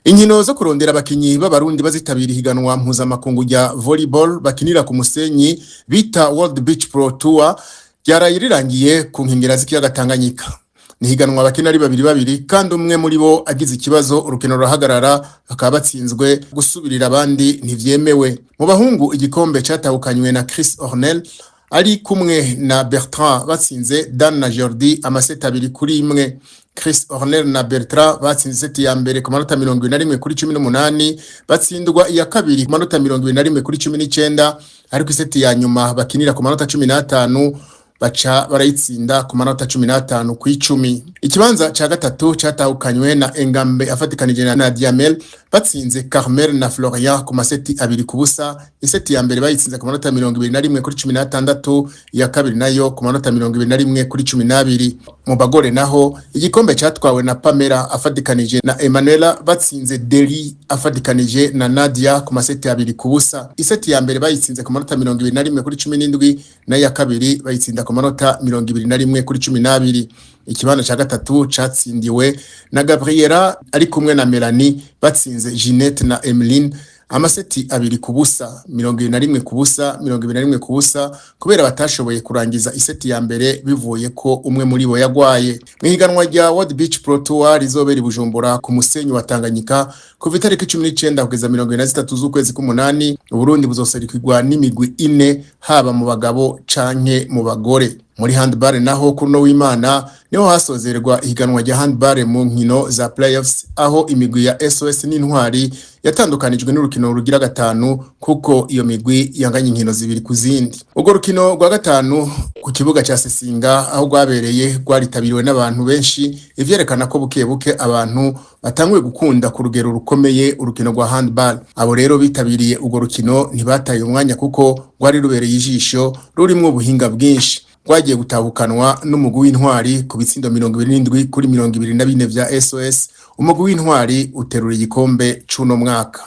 Inkino zo kurondera abakinyi b'Abarundi bazitabira ihiganwa mpuzamakungu rya volleyball bakinira ku musenyi bita World Beach Pro Tour ryaraye rirangiye ku nkengera z'ikiyaga Tanganyika. Ni higanwa bakina ari babiri babiri, kandi umwe muri bo agize ikibazo urukino rurahagarara, bakaba batsinzwe, gusubirira abandi ntivyemewe. Mu bahungu, igikombe catahukanywe na Chris Ornel ari kumwe na Bertrand, batsinze Dan na Jordi amaseti 2-1. Chris Ornel na Bertrand batsinze seti ya mbere ku manota 21-18, batsindwa iya kabiri ku manota 21-19, ariko iseti ya nyuma bakinira ku manota 15 baca barayitsinda ku manota 15-10. Ikibanza ca gatatu catahukanywe na Engambe afatikanije na Diamel, batsinze Carmel na Florian ku maseti 2-0. Iseti ya mbere bayitsinze ku manota 21-16, iya kabiri nayo ku manota 21-12. Mu bagore naho, igikombe catwawe na Pamela afatikanije na Emanuela, batsinze Deli afatikanije na Nadia ku maseti 2-0. Iseti ya mbere bayitsinze ku manota 21-17, nayo ya kabiri bayitsinda ku manota 21-12. Ikibanza ca gatatu catsindiwe na Gabriela ari kumwe na Melanie, batsinze Jeanette na Emeline amaseti 2-0, 21-0, 21-0, kubera batashoboye kurangiza iseti ya mbere bivuye ko umwe muri bo yagwaye. Mu higanwa rya World Beach Pro Tour rizobera i Bujumbura ku musenyi wa Tanganyika kuva itariki 19 kugeza 23 z'ukwezi k'umunani, Uburundi buzoserukirwa n'imigwi ine, haba mu bagabo canke mu bagore. Muri handball naho, kuri uno w'Imana niho hasozerwa ihiganwa rya handball mu nkino za playoffs, aho imigwi ya SOS n'Intwari yatandukanijwe n'urukino rugira gatanu, kuko iyo migwi yanganye inkino zibiri ku zindi. Urwo rukino rwa gatanu ku kibuga ca Sesinga aho rwabereye rwaritabiriwe n'abantu benshi, ivyerekana ko buke buke abantu batanguye gukunda ku rugero rukomeye urukino rwa handball. Abo rero bitabiriye urwo rukino ntibataye umwanya, kuko rwari rubereye ijisho, rurimwo ubuhinga bwinshi. Rwagiye gutahukanwa n'umugwi w'Intwari ku bitsindo 27-24 vya SOS. Umugwi w'Intwari uterura igikombe c'uno mwaka.